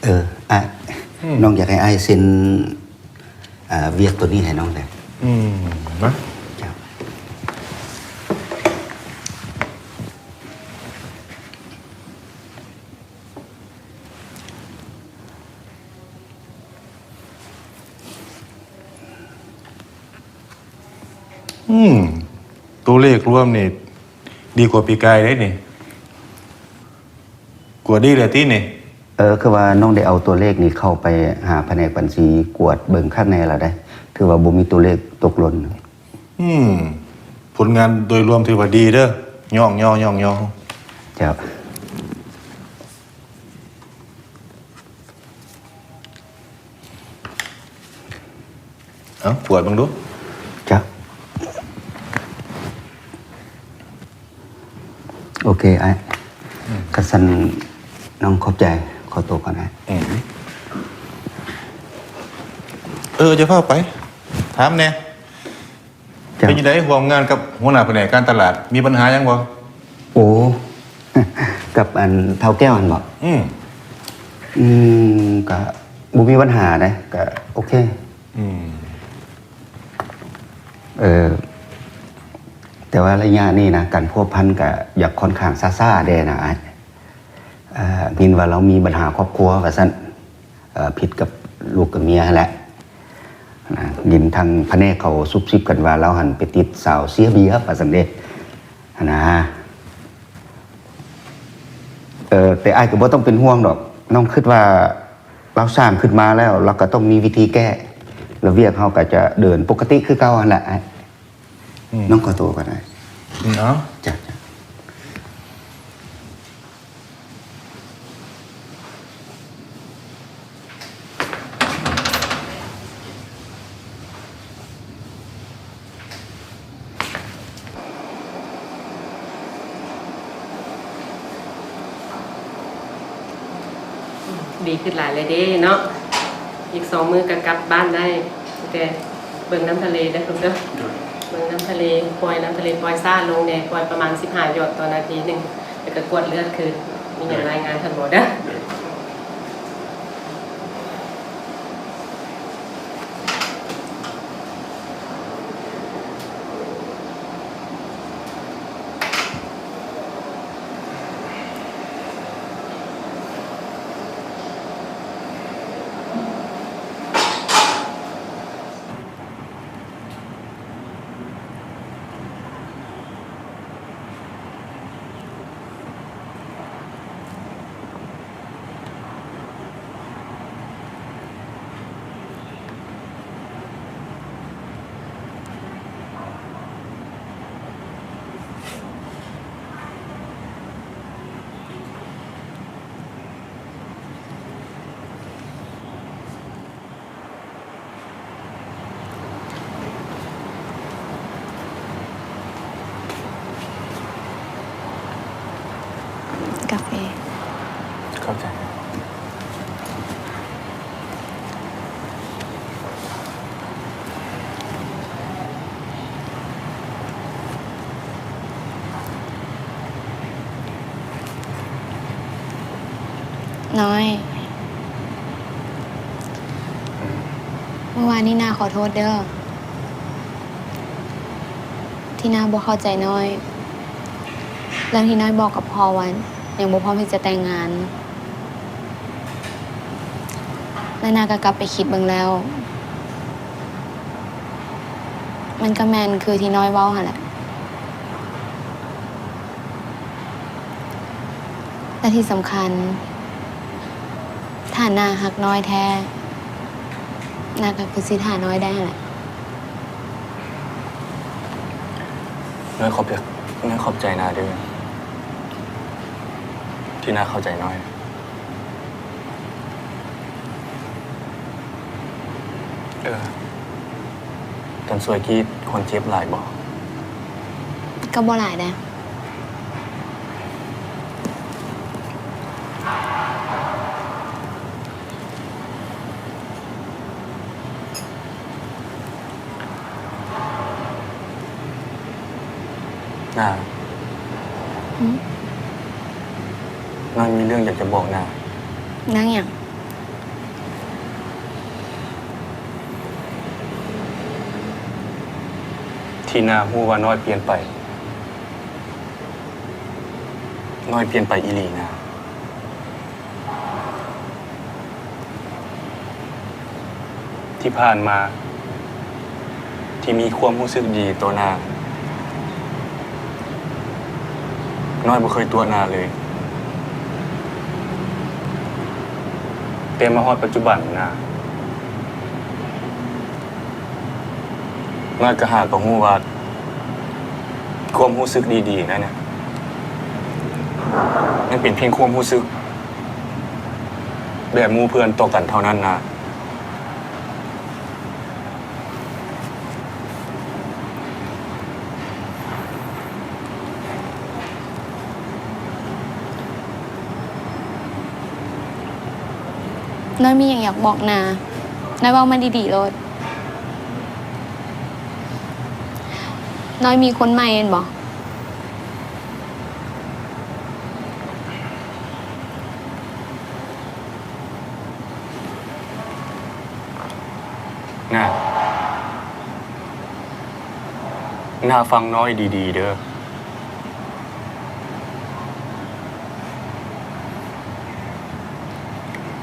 ເອີ ອ້າຍ ອືມ ນ້ອງຢາກໃຫ້ອ້າຍເຊັນ ອາ ວຽກໂຕນີ້ໃຫ້ນ້ອງແດ່. ອືມ ນະ ເຈົ້າ. ອືມ ຕົວເລກລວມນີ້ ດີກວ່າປີກາຍເດ້ນີ້. ກວດດີແລ້ວຕິນີ້? ເອີ ຄືວ່ານ້ອງໄດ້ເອົາຕົວເລກນີ້ເຂົ້າໄປຫາພະແນກບັນຊີກວດເບິ່ງຄັກແນ່ແລ້ວເດ້ ຖືວ່າບໍ່ມີຕົວເລກຕົກຫຼົ່ນ. ອືມ ຜົນງານໂດຍລວມຖືວ່າດີເດີ. ຍ້ອງຍໍ ຍ້ອງຍໍ. ເຈົ້າ. ເອົາ ກວດເບິ່ງດູ. ເຈົ້າ. ໂອເຄ ອ້າຍ. ອືມ ຄັນຊັ້ນນ້ອງຂອບໃຈ. ຂໍຕົວກ່ອນ ອ້າຍ. ອືມ ເອີ ຢ່າຟ້າວໄປ. ຖາມແດ່. ເຈົ້າ. ເປັນຈັ່ງໃດຮ່ວມງານກັບຫົວໜ້າພະແນກການຕະຫຼາດ ມີບັນຫາຫຍັງບໍ່? ໂອ້ ກັບອັນທ້າວແກ້ວຫັ້ນບໍ? ອືມ ອືມ ກະບໍ່ມີບັນຫາເດ້ ກະໂອເຄ. ອືມ ເອີ ແຕ່ວ່າໄລຍະນີ້ນະ ການພົວພັນກະຢາກຂ້ອນຂ້າງຊ້າໆແດ່ນະອ້າຍ. ເອີ ຍິນວ່າລາວມີບັນຫາຄອບຄົວວ່າຊັ້ນ. ເອີ ຜິດກັບລູກກັບເມຍຫັ້ນແຫຼະນະ. ຍິນທາງພະແນກເຂົາຊຸບຊິບກັນວ່າລາວຫັ້ນໄປຕິດສາວເຊຍເບຍວ່າຊັ້ນເດ້ຫັ້ນນະ. ເອີ ແຕ່ອ້າຍກໍບໍ່ຕ້ອງເປັນຫ່ວງດອກ. ນ້ອງຄິດວ່າລາວສ້າງຂຶ້ນມາແລ້ວ ລາວກໍຕ້ອງມີວິທີແກ້ ແລ້ວວຽກເຮົາກໍຈະເດີນປົກກະຕິຄືເກົ່າຫັ້ນແຫຼະອ້າຍ. ອືມ ນ້ອງຂໍຕົວກ່ອນນະ. ອືມ ເອົາ. ຈ້ະ ຈ້ະ. ດີຂຶ້ນຫຼາຍແລ້ວເດ້ເນາະ. ອີກສອງມື້ກໍກັບບ້ານໄດ້. ແຕ່ເບິ່ງນ້ຳທະເລເດີລູກເດີ. ໂດຍ. ເບິ່ງນ້ຳທະເລ, ປ່ອຍນ້ຳທະເລ, ປ່ອຍຊ້າລົງແດ່, ປ່ອຍປະມານສິບຫ້າຢອດຕໍ່ນາທີໜຶ່ງ. ແລ້ວກໍກວດເລືອດຄືມີຫຍັງ ໂດຍ ລາຍງານທ່ານໝໍເດີ. ໂດຍ. ກາເຟ. ຂອບໃຈ. ນ້ອຍ ມື້ວານນີ້ນ້າຂໍໂທດເດີ ທີ່ນ້າບໍ່ເຂົ້າໃຈນ້ອຍ ເລື່ອງທີ່ນ້ອຍບອກກັບພໍ່ວ່າຍັງບໍ່ພ້ອມທີ່ຈະແຕ່ງງານ. ແລະ ນ້າກໍກັບໄປຄິດເບິ່ງແລ້ວ ມັນກໍແມ່ນຄືທີ່ນ້ອຍເວົ້າຫັ້ນແຫຼະ. ແລະ ທີ່ສຳຄັນ ຖ້ານ້າຮັກນ້ອຍແທ້ ນ້າກໍຄືຊິຖ້ານ້ອຍໄດ້ຫັ້ນແຫຼະ. ນ້ອຍຂອບໃຈ ນ້ອຍຂອບໃຈນ້າເດີ ທີ່ນ້າເຂົ້າໃຈນ້ອຍ. ເອີ ຕອນຊ່ວຍກີ້ຄົນເຈັບຫຼາຍບໍ່? ກໍບໍ່ຫຼາຍເດ້. ນ້າ ຫືມ? ນ້ອຍມີເລື່ອງຢາກຈະບອກນ້າ. ເລື່ອງຫຍັງ? ທີ່ນ້າຮູ້ວ່ານ້ອຍປ່ຽນໄປ, ນ້ອຍປ່ຽນໄປອີ່ຫຼີນາ. ທີ່ຜ່ານມາ ທີ່ມີຄວາມຮູ້ສຶກດີຕໍ່ນ້າ, ນ້ອຍບໍ່ເຄີຍຕົວະນ້າເລີຍ. ແຕ່ມາຮອດປັດຈຸບັນນະ, ນ້ອຍກໍຫາກໍຮູ້ວ່າ ຄວາມຮູ້ສຶກດີໆນັ້ນນະ ມັນເປັນພຽງຄວາມຮູ້ສຶກແບບໝູ່ເພື່ອນຕໍ່ກັນເທົ່ານັ້ນນະ. ນ້ອຍມີຫຍັງຢາກບອກນາ, ນ້ອຍເວົ້າມາດີໆໂລດ. ນ້ອຍມີຄົນໃໝ່ແມ່ນບໍ່? ນາ, ນາຟັງນ້ອຍດີໆເດີ້.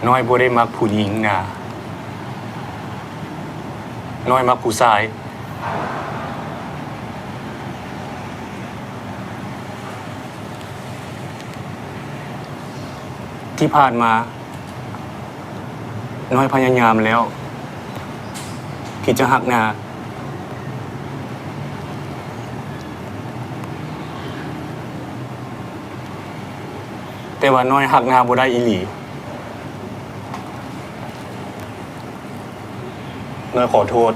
ນ້ອຍບໍ່ໄດ້ມັກຜູ້ຍິງນາ, ນ້ອຍມັກຜູ້ຊາຍ. ທີ່ຜ່ານມາ ນ້ອຍພະຍາຍາມແລ້ວທີ່ຈະຮັກນາ, ແຕ່ວ່ານ້ອຍຮັກນາບໍ່ໄດ້ອີ່ຫຼີ. ນ້ອຍຂໍໂທດ.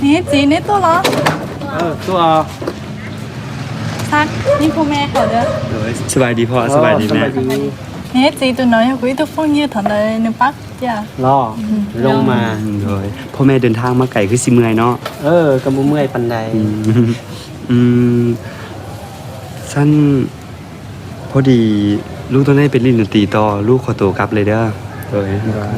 ນີ້ຈີນນີ້ຕົວະເນາະ. ເອີ ຕົວະ. ຊັກ ນີ້ພໍ່ແມ່ເຂົາເດີ້. ໂດຍ ສະບາຍດີພໍ່. ອໍ ສະບາຍດີແມ່. ເຮັດຈີຕົວນ້ອຍ ຄຸຍຕົວຟົງຍືດເທົ່າໃດໜຶ່ງປັກ ເຈົ້າ ລໍ ອືມ ລົງມາ. ໂດຍ ພໍ່ແມ່ເດີນທາງມາໄກຄືຊິເມື່ອຍເນາະ. ເອີ ກໍບໍ່ເມື່ອຍປານໃດ. ອືມ ອືມ ຊັ້ນ ພໍດີລູກຕ້ອງໄດ້ໄປຫຼິ້ນດົນຕີຕໍ່ ລູກຂໍໂຕກັບເລີຍເດີ້. ໂດຍ ໂດຍ.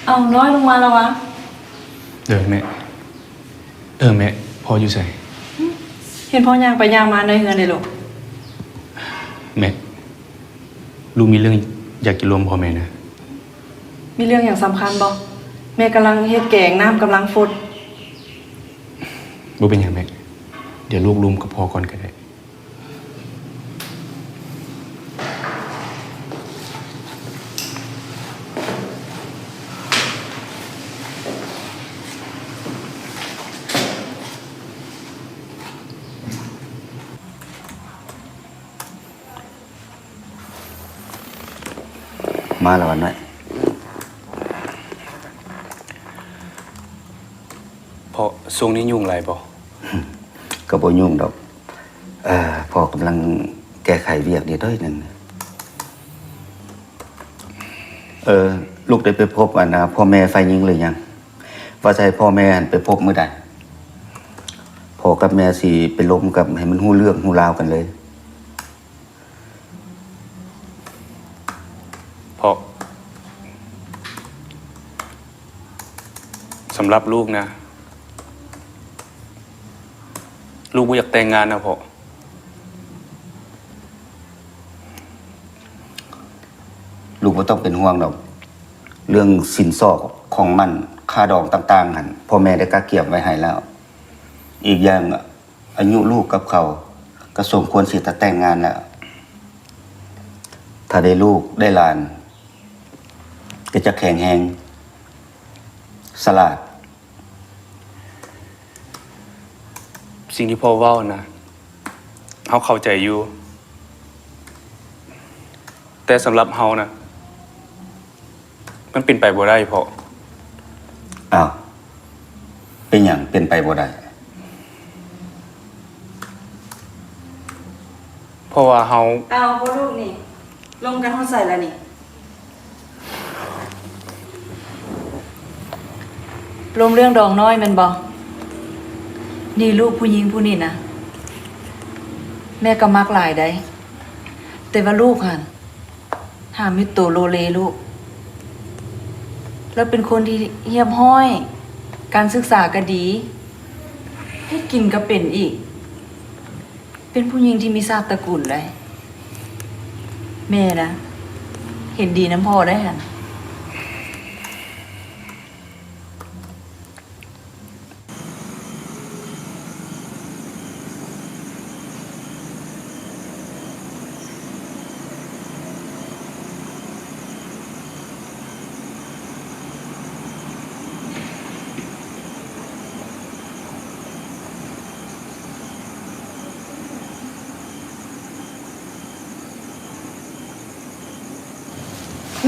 ເອົ້າ ນ້ອຍລົງມາແລ້ວຫວາ? ເອີ ແມ່. ເອີ ແມ່ ພໍ່ຢູ່ໃສ? ຫຶ? ເຫັນພໍ່ຍ່າງໄປຍ່າງມາໃນເຮືອນເດລູກ. ແມ່ ລູກມີເລື່ອງຢາກຈະລົມພໍ່ແມ່ນະ. ມີເລື່ອງຫຍັງສຳຄັນບໍ່? ແມ່ກຳລັງເຮັດແກງ ນ້ຳກຳລັງຟົດ. ບໍ່ເປັນຫຍັງແມ່. ດຽວລູກລົມກັບພໍ່ກ່ອນກໍໄດ້. ມາລະວັນນ້ອຍ. ພໍ່ ຊ່ວງນີ້ຫຍຸ້ງຫຼາຍບໍ່? ກໍບໍ່ຫຍຸ້ງດອກ. ເອີ ພໍ່ກຳລັງແກ້ໄຂວຽກນິດໜ້ອຍໜຶ່ງ. ເອີ ລູກໄດ້ໄປພົບອັນນ່າ ພໍ່ແມ່ຝ່າຍຍິງຫຼືຍັງ? ວ່າຈະໃຫ້ພໍ່ແມ່ຫັ້ນໄປພົບມື້ໃດ? ພໍ່ກັບແມ່ຊິໄປລົມກັບ ໃຫ້ມັນຮູ້ເລື່ອງຮູ້ລາວກັນເລີຍ. ພໍ່ ສຳລັບລູກນະ ລູກບໍ່ຢາກແຕ່ງງານນະພໍ່. ລູກບໍ່ຕ້ອງເປັນຫ່ວງດອກ. ເລື່ອງສິນສອດຂອງໝັ້ນ ຄ່າດອງຕ່າງໆຫັ້ນ ພໍ່ແມ່ໄດ້ກະກຽມໄວ້ໃຫ້ແລ້ວ. ອີກຢ່າງ ອາຍຸລູກກັບເຂົາກໍສົມຄວນຊິຈະແຕ່ງງານແລ້ວ. ຖ້າໄດ້ລູກໄດ້ຫຼານ ກໍຈະແຂງແຮງ ສະຫຼາດ. ສິ່ງທີ່ພໍ່ເວົ້ານະ ເຮົາເຂົ້າໃຈຢູ່. ແຕ່ສຳລັບເຮົານະ ມັນເປັນໄປບໍ່ໄດ້ພໍ່. ອ້າວ ເປັນຫຍັງເປັນໄປບໍ່ໄດ້? ເພາະວ່າເຮົາ ເອົາບໍ່ລູກນີ້ ລົມກັນຮອດໃສລະນີ້? ລົມເລື່ອງດອງນ້ອຍແມ່ນບໍ່? ນີ້ລູກຜູ້ຍິງຜູ້ນີ້ນະ ແມ່ກໍມັກຫຼາຍໃດ ແຕ່ວ່າລູກຫັ້ນ ຫາມິດໂຕໂລເລລູກ. ລາວເປັນຄົນທີ່ຮຽບຮ້ອຍ, ການສຶກສາກໍດີ, ເຮັດກິນກໍເປັນອີກ. ເປັນຜູ້ຍິງທີ່ມີຊາດຕະກູນໃດ. ແມ່ນະ ເຫັນດີນຳພໍ່ໄດຫັ້ນ.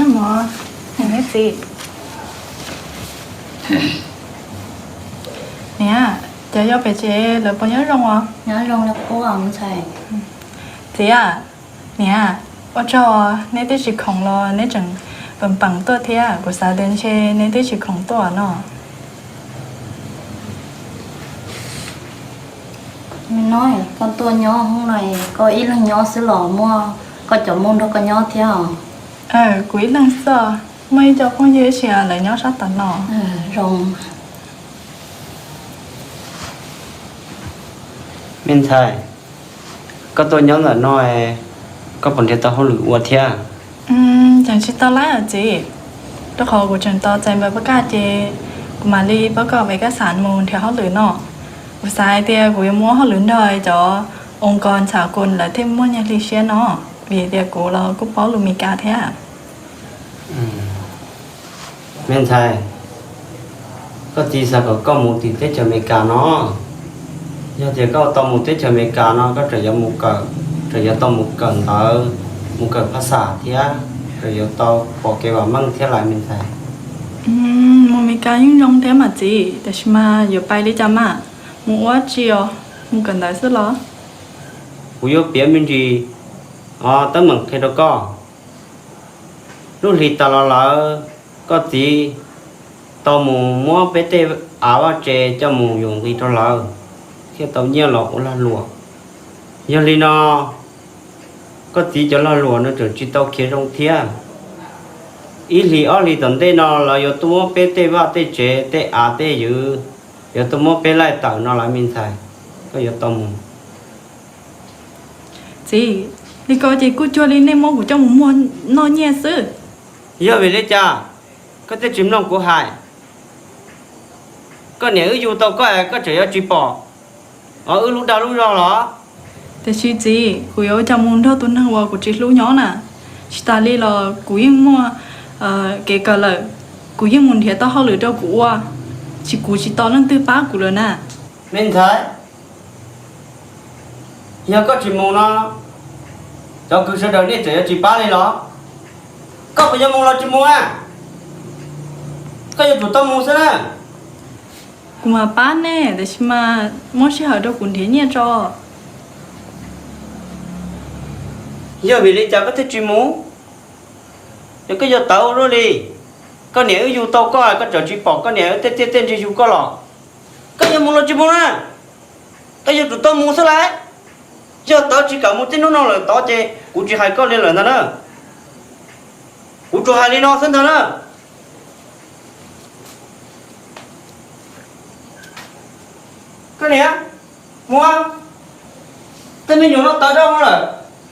ນ້ຳໝໍ ເຫັນໄດ້ຊິ ເນຍ ເຈົ້າຢ່າໄປເຈ ແລ້ວບໍ່ຍອມລົງຫວາ? ຍອມລົງແລ້ວ ກວາງໃສ່ ເຈອະ ເນຍ ວ່າເຈົ້າ ເນຍຕິຊິຂອງລໍ ເນຍຈຶ່ງປຶງປັງຕົວເທຍ ກູສາເດີນເຊ ເນຍຕິຊິຂອງຕົວເນາະ. ແມ່ນ້ອຍ ກອນຕົວຍໍຫ້ອງໜ້ອຍ ກໍອີ່ເລື່ອງຍໍຊື່ຫຼໍມົວ ກໍຈະມຸນເທົ່າກໍຍໍທຽວ. ເອີ ກູອີ່ເລື່ອງເຊື່ອ ເມື່ອເຈົ້າຄົງເຍເຊຍ ແລະຍໍຊາຕານອ. ເອີ ລົງ ແມ່ນໃຊ່ ກໍຕົວຍ້ອນລະໜ້ອຍ ກໍຜົນເທດຕໍ່ຫ້ອງຫຼືອວດທຽ. ອືມ ຈັ່ງຊິຕໍ່ໄລ່ອາເຈ ຕະຂໍກູຈຶ່ງຕໍ່ໃຈໃບປະກາດເຈ ກູມາລີປະກອບເອກະສານມູນແຖວຫ້ອງຫຼືເນາະ. ອຸສາຍເຕຍກູຍັງມົວຫ້ອງຫຼືດອຍຈໍ ອົງກອນສາກົນ ແລະ ເທບມ້ວນຍັງລີເຊຍເນາະ ເວເຕຍກູລາກູປອກລູເມກາແທ້. ອືມ ແມ່ນໃຊ່ ກໍຈີສາກໍກໍໝູຕິເຕຈາເມກາເນາະ. ຍາເຕຍກໍຕໍ່ໝູເຕຈາເມກາເນາະ ກໍຈະຍາໝູເກີ ຈະຍາຕໍ່ໝູເກີເຕີ ໝູເກີພາສາທຽ ຈະຍາຕໍ່ປອເກວາມັງທຽຫຼາຍແມ່ນໃຊ່. ອືມ ໝູເມກາຍິ່ງຍົງແທ້ມາຈີ ແຕ່ຊິມາຢູ່ໄປລິຈາມາ ໝູອວດຈີອ ໝູເກີນໄດ້ສຸດລະ ຫູໂຍປຽນມິນຈີ ອໍ ຕະເໝິງເຄໂດກໍ ລູກຫຼີຕາລາລາ ກໍຈີ ຕໍໝູມົວເປເຕອາວາເຈ ເຈົ້າໝູຢົງລີໂຕລາ ເຄໂຕເນຍລອອຸລາຫຼວງ ຍອງລີນອ ກໍຈີຈະລາຫຼວງນະ ເຈີຈີໂຕເຄໂດເທຍ ອີຫຼີອໍລີຕອນເຕນອ ລາໂຍຕຸມົວເປເຕວາເຕເຈ ເຕອາເຕຍື ໂຍຕຸມົວເປໄລເຕີນອລາມິນໄທ ກໍໂຍຕໍໝູ ຈີ ລີກໍຈີກູຈົວລີເນມົວກູເຈົ້າໝູມົວນໍເນຍຊື່ ເຍເວເລຈາ ກໍເຕຈິມລອງກູຫາຍ ກໍເນອືຢູ່ໂຕກໍແອ ກໍຈະຍອດຈີປໍ Có ước lúc đau lúc do đó. ແຕ່ຊີຈີ ກູຢາກຈະມຸນເທົ່າຕົວໜຶ່ງວ່າກູຈິລູກຍ້ອນນະ ຊິຕາຍລີລະ ກູຍິ່ງມົວ ເອີ ເກກະເລີ ກູຍິ່ງມຸນທຽວເຕົ້າເຮົາຫຼືເຈົ້າກູວ່າ ຊິກູຊິຕໍ່ເລື່ອງຕື້ປ້າກູເລີຍນະ. ແມ່ນໄທ ເຮົາກໍຈິມຸງເນາະ ເຈົ້າຄືສະເດີນີ້ເຈົ້າຢາກຈິປ້າເລີຍເນາະ ກໍບໍ່ຍອມມຸງລະຈິມຸງອະ ກໍຢາກຈູຕ້ອງມຸງຊະນະ. ກູມາປ້າແນ່ ແຕ່ຊິມາມົວຊິຫາດອກກຸນເທຍເນຍຈໍ. ຍາເວເລຈາກໍເທຈິມຸ ຍາກໍຢາເຕົາໂລເລ ກໍເນຍຢູ່ເຕົາກໍ ກໍຈອດຈິປອກ ກໍເນຍເຕເຕເຕນຈະຢູ່ກໍຫຼອກ ກໍຢາມຸງລະຈິມຸງນະ ກໍຢາດູໂຕະມຸງຊະຫຼາຍ ຢາເຕົາຈິກະມຸງເຕໂນໂນເລີຍ ໂຕເຈ ກູຈິຫາຍກໍເລີຍເລີຍນະ ກູຈູຫາຍລີນອນຊັ້ນເທີນະ. ກໍເນຍ ມົວ ແຕ່ແມ່ນຢູ່ນອກຕາດອກເລີຍ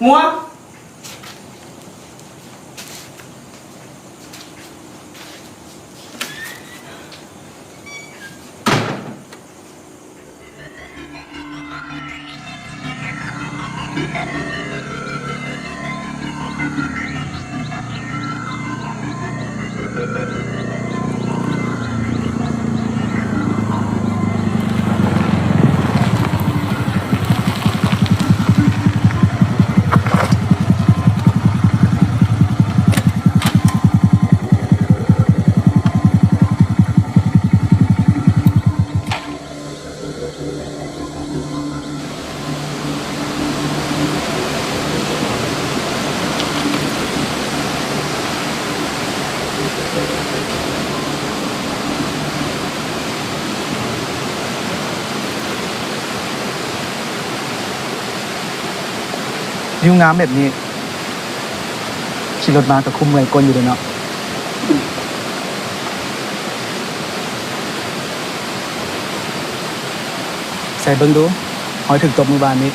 ມົວ. ວິວງາມແບບນີ້ ຂີ່ລົດມາກໍຄຸ້ມເມື່ອຍກົ້ນຢູ່ເດເນາະ. ໃສ່ເບິ່ງດູ ຮອຍຖືກຕົບມື້ວານນີ້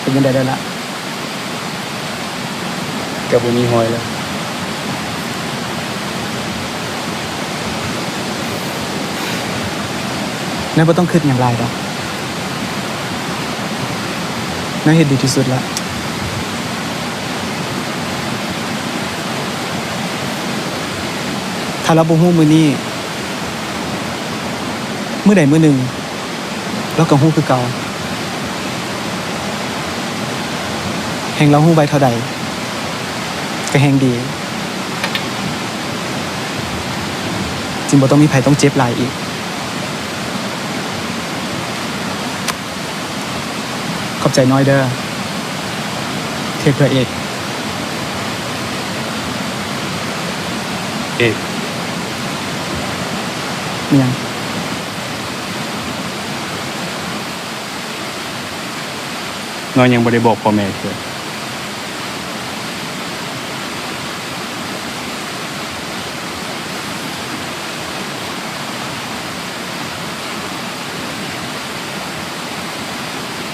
ເປັນຈັ່ງໃດແລ້ວລະ? ກໍບໍ່ມີຮອຍແລ້ວ. ນາຍບໍ່ຕ້ອງຄິດຫຍັງຫຼາຍດອກ. ນາຍເຮັດດີທີ່ສຸດລະ. ຖ້າລາວບໍ່ຮູ້ມື້ນີ້ ມື້ໃດມື້ໜຶ່ງ ລາວກໍຮູ້ຄືເກົ່າ. ແຮ່ງລາວຮູ້ໄວເທົ່າໃດ ກໍແຮ່ງດີ. ຈຶ່ງບໍ່ຕ້ອງມີໃຜຕ້ອງເຈັບຫຼາຍອີກ. ຂອບໃຈນ້ອຍເດີ ທີ່ເພື່ອເອກ. ເອກ. ມີຫຍັງ? ນ້ອຍຍັງບໍ່ໄດ້ບອກພໍ່ແມ່ເທື່ອ.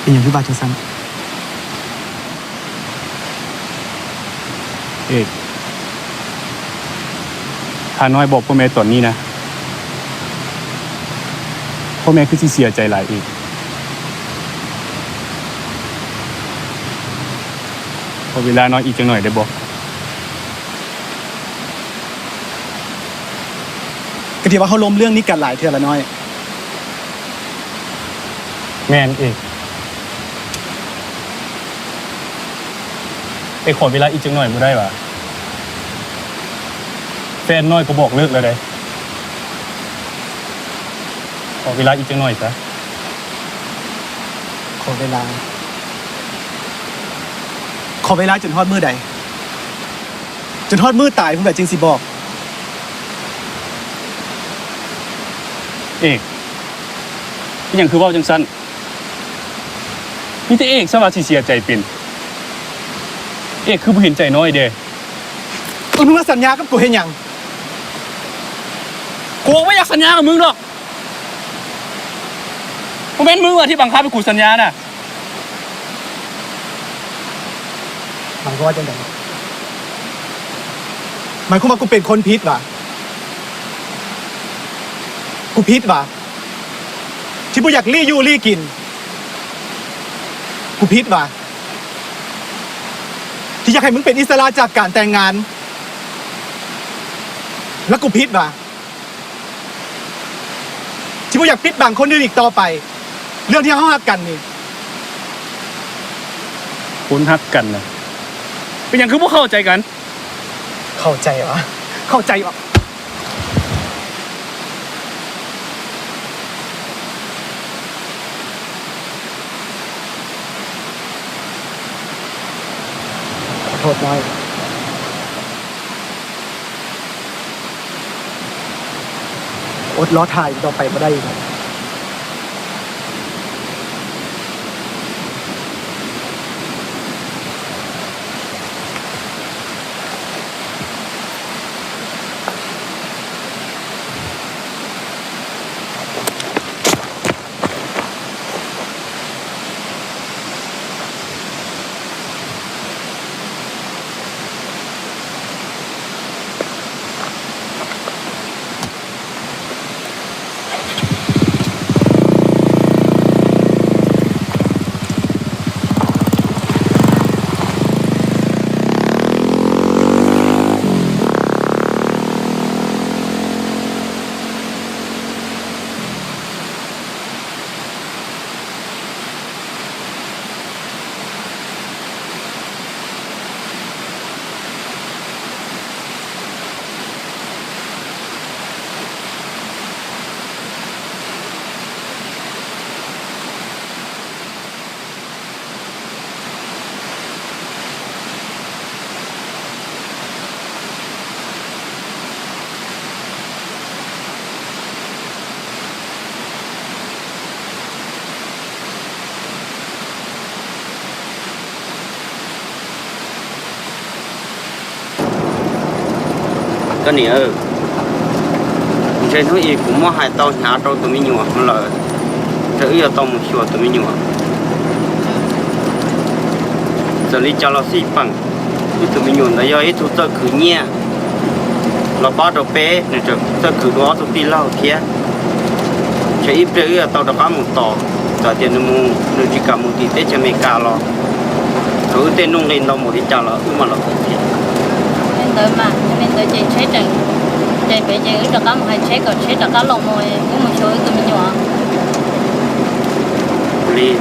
ເປັນຫຍັງຄືວ່າຈັ່ງຊັ້ນ? ເອກ, ຖ້ານ້ອຍບອກພໍ່ແມ່ຕອນນີ້ນະ, ພໍ່ແມ່ຄືຊິເສຍໃຈຫຼາຍເອກ. ຂໍເວລານ້ອຍອີກຈັກໜ້ອຍໄດ້ບໍ່? ກໍຖືວ່າເຮົາລົມເລື່ອງນີ້ກັນຫຼາຍເທື່ອລະນ້ອຍ. ແມ່ນເອກ. ເອກຂໍເວລາອີກຈັກໜ້ອຍບໍ່ໄດ້ຫວາ? ແຟນນ້ອຍກໍບອກເລີກແລ້ວເດ້. ຂໍເວລາອີກຈັກໜ້ອຍຊະ. ຂໍເວລາ, ຂໍເວລາຈົນຮອດມື້ໃດ? ຈົນຮອດມື້ຕາຍພຸ້ນແຫຼະຈຶ່ງຊິບອກ. ເອກ, ເປັນຫຍັງຄືເວົ້າຈັ່ງຊັ້ນ? ມີແຕ່ເອກຊະວ່າຊິເສຍໃຈເປັນ. ເອກຄືບໍ່ເຫັນໃຈນ້ອຍເດ? ເອີ ມຶງມາສັນຍາກັບກູເຮັດຫຍັງ? ກູບໍ່ຢາກສັນຍາກັບມຶງດອກ. ບໍ່ແມ່ນມຶງວ່າທີ່ບັງຄັບໃຫ້ກູສັນຍານະ. ໝາຍຄວາມວ່າຈັ່ງໃດ? ໝາຍຄວາມວ່າກູເປັນຄົນຜິດຫວາ? ກູຜິດຫວາ? ທີ່ບໍ່ຢາກລີ້ຢູ່ລີ້ກິນ. ກູຜິດຫວາ ທີ່ຢາກໃຫ້ມຶງເປັນອິດສະຫຼະຈາກການແຕ່ງງານ? ແລະ ກູຜິດຫວາ ທີ່ບໍ່ຢາກປິດບັງຄົນອື່ນອີກຕໍ່ໄປ ເລື່ອງທີ່ເຮົາຮັກກັນນີ້? ຄົນຮັກກັນນະ ເປັນຫຍັງຄືບໍ່ເຂົ້າໃຈກັນ? ເຂົ້າໃຈຫວາ ເຂົ້າໃຈຫວາ? ຂໍໂທດນ້ອຍ ອົດລໍຖ້າອີກຕໍ່ໄປບໍ່ໄດ້ອີກແລ້ວ. ກະນີ້ເອີ ເຊັນເຮົາອີກ ກູມາໃຫ້ເຕົາຫຍ້າເຕົາໂຕມີຫຍວກມັນເລີຍ ຈະເອື້ອເຕົາໝູ່ຊົ່ວໂຕມີຫຍວກ ຈະລີຈະລາຊີປັງ ອີໂຕມີຫຍວກນະ ຢ່າເຮັດທຸເຕີຄືເຍ ລາວປ້າໂຕເປ ນະຈະເຕີຄືດອກໂຕຕີເລົ່າເຄຍ ຈະອີເປເອື້ອເຕົາຕະກາໝູ່ຕໍ່ ຈະຕຽນນະໝູ່ ນະຈິກາໝູ່ຕີເຕຈະເມກາລອ Tớ ước tên nung lên đâu một cái chào là ước mà là ước thiệt. Nên tớ mà, nên tớ chạy chết chẳng, chạy bé chạy ước cho các một hai chết, có chết cho các lọ mồi, ước một số ước tụi mình nhỏ. Đi.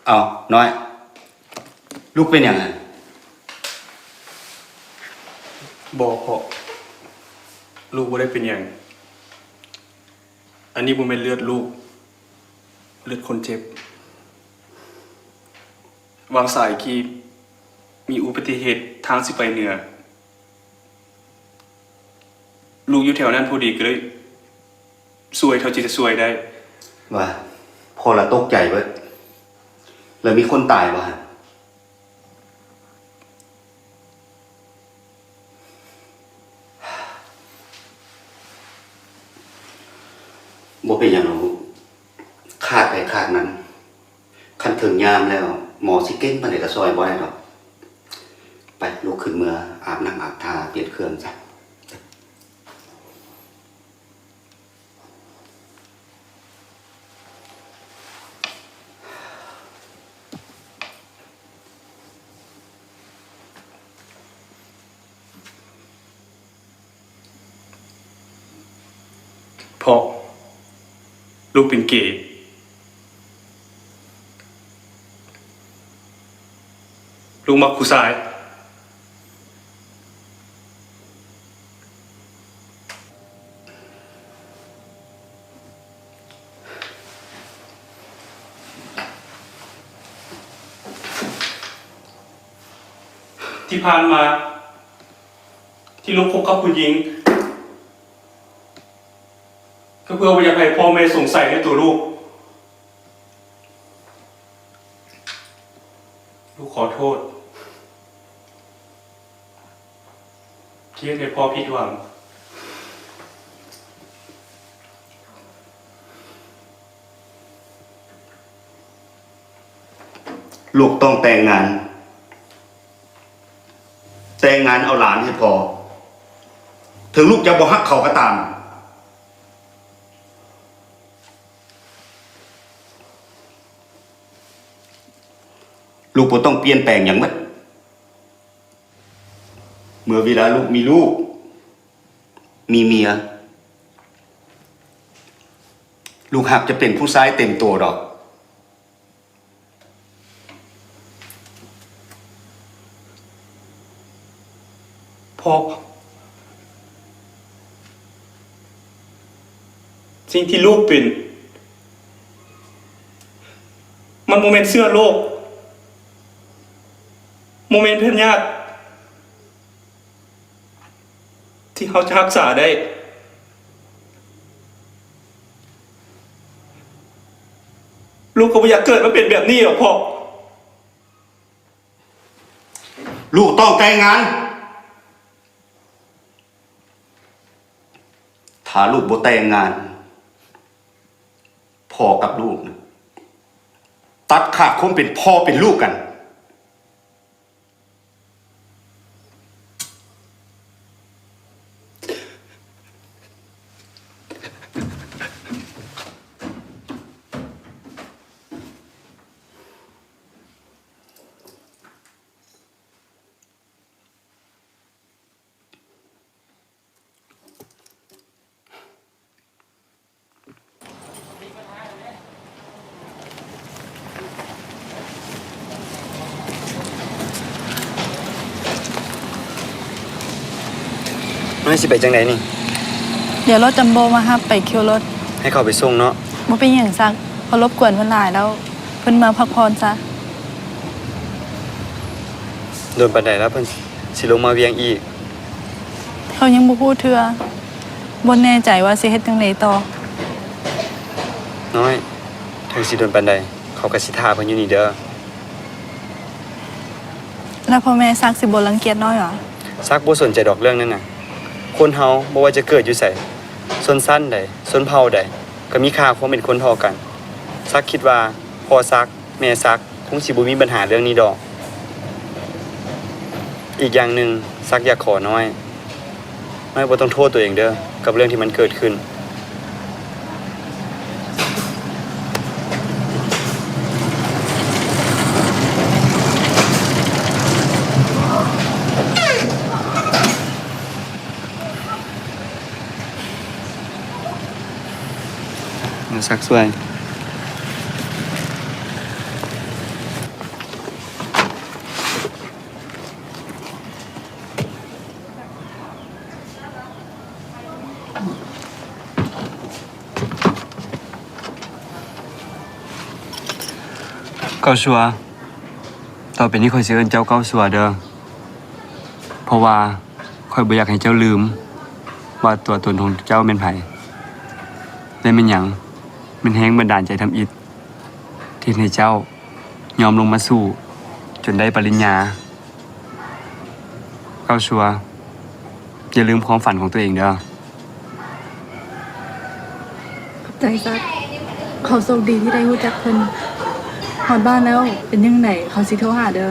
ເອົ້າ ນ້ອຍ ລູກເປັນຫຍັງຫັ້ນ? ບໍ່ພໍ່ ລູກບໍ່ໄດ້ເປັນຫຍັງ. ອັນນີ້ບໍ່ແມ່ນເລືອດລູກ, ເລືອດຄົນເຈັບ. ຫວ່າງສາຍກີ້ມີອຸບັດຕິເຫດທາງຊິໄປເໜືອ, ລູກຢູ່ແຖວນັ້ນພໍດີກໍເລີຍ ຊ່ວຍເທົ່າທີ່ຈະຊ່ວຍໄດ້. ວ່າ ພໍ່ລະຕົກໃຈເບິດ. ແລ້ວມີຄົນຕາຍບໍ່ຫັ້ນ? ບໍ່ເປັນຫຍັງດອກລູກ, ຂາດໃຜຂາດມັນ. ຄັນເຖິງຍາມແລ້ວ ໝໍຊິເກັ່ງປານໃດກໍຊ່ອຍບໍ່ໄດ້ດອກ. ໄປ ລຸກຂຶ້ນເມືອອາບນ້ຳອາບທ່າ ປ່ຽນເຄື່ອງຊະ. ເພາະລູກເປັນເກ. ລູກມັກຜູ້ຊາຍ. ທີ່ຜ່ານມາ ທີ່ລູກຄົບກັບຜູ້ຍິງ ກໍເພື່ອບໍ່ຢາກໃຫ້ພໍ່ແມ່ສົງໄສໃນຕົວລູກ. ລູກຂໍໂທດ ທີ່ເຮັດໃຫ້ພໍ່ຜິດຫວັງ. ລູກຕ້ອງແຕ່ງງານ, ແຕ່ງງານເອົາຫຼານໃຫ້ພໍ່, ເຖິງລູກຈະບໍ່ຮັກເຂົາກໍຕາມ. ລູກບໍ່ຕ້ອງປ່ຽນແປງຫຍັງໝົດ. ເມື່ອເວລາລູກມີລູກ ມີເມຍ ລູກຮັກຈະເປັນຜູ້ຊາຍເຕັມໂຕດອກ. ເພາະສິ່ງທີ່ລູກເປັນ ມັນບໍ່ແມ່ນເຊື້ອໂລກ, ບໍ່ແມ່ນພະຍາດ ທີ່ເຮົາຈະຮັກສາໄດ້. ລູກກໍບໍ່ຢາກເກີດມາເປັນແບບນີ້ດອກພໍ່. ລູກຕ້ອງແຕ່ງງານ. ຖ້າລູກບໍ່ແຕ່ງງານ, ພໍ່ກັບລູກນະ ຕັດຂາດຄວາມເປັນພໍ່ເປັນລູກກັນ. ນ້ອຍຊິໄປຈັ່ງໃດນີ້? ດຽວລົດຈັມໂບ້ມາຮັບໄປຄິວລົດ. ໃຫ້ເຂົາໄປສົ່ງເນາະ. ບໍ່ເປັນຫຍັງສັກ, ເພາະລົບກວນເພິ່ນຫຼາຍແລ້ວ, ເພິ່ນເມືອພັກຜ່ອນຊະ. ດົນປານໃດແລ້ວເພິ່ນຊິລົງມາວຽງອີກ? ເຂົາຍັງບໍ່ຮູ້ເທື່ອ, ບໍ່ແນ່ໃຈວ່າຊິເຮັດຈັ່ງໃດຕໍ່. ນ້ອຍ, ເຖິງຊິດົນປານໃດ ເຂົາກໍຊິຖ້າເພິ່ນຢູ່ນີ້ເດີ. ແລ້ວພໍ່ແມ່ສັກຊິບໍ່ລັງກຽດນ້ອຍຫວາ? ສັກບໍ່ສົນໃຈດອກເລື່ອງນັ້ນນະ. ຄົນເຮົາບໍ່ວ່າຈະເກີດຢູ່ໃສ, ຊົນຊັ້ນໃດ, ຊົນເຜົ່າໃດ, ກໍມີຄ່າຄວາມເປັນຄົນເທົ່າກັນ. ສັກຄິດວ່າພໍ່ສັກ ແມ່ສັກຄົງຊິບໍ່ມີບັນຫາເລື່ອງນີ້ດອກ. ອີກຢ່າງໜຶ່ງ, ສັກຢາກຂໍນ້ອຍ, ນ້ອຍບໍ່ຕ້ອງໂທດຕົວເອງເດີ້ ກັບເລື່ອງທີ່ມັນເກີດຂຶ້ນ. ມາສັກຊ່ວຍ. ເກົ້າຊົ່ວ, ຕໍ່ໄປນີ້ຂ້ອຍຊິເອີ້ນເຈົ້າເກົ້າຊົ່ວເດີ້ ເພາະວ່າ ຂ້ອຍບໍ່ຢາກໃຫ້ເຈົ້າລືມວ່າຕົວຕົນຂອງເຈົ້າແມ່ນໃຜ. ແລະແມ່ນຫຍັງ ແມ່ນແຮງບັນດານໃຈທຳອິດ ທີ່ເຮັດໃຫ້ເຈົ້າຍອມລົງມາສູ້ຈົນໄດ້ປະລິນຍາ? ເກົ້າຊົ່ວ ຢ່າລືມຄວາມຝັນຂອງຕົວເອງເດີ້. ຂອບໃຈສັກ. ເຂົາໂຊກດີທີ່ໄດ້ຮູ້ຈັກເພິ່ນ. ຮອດບ້ານແລ້ວ ເປັນຈັ່ງໃດ ເຂົາຊິໂທຫາເດີ້.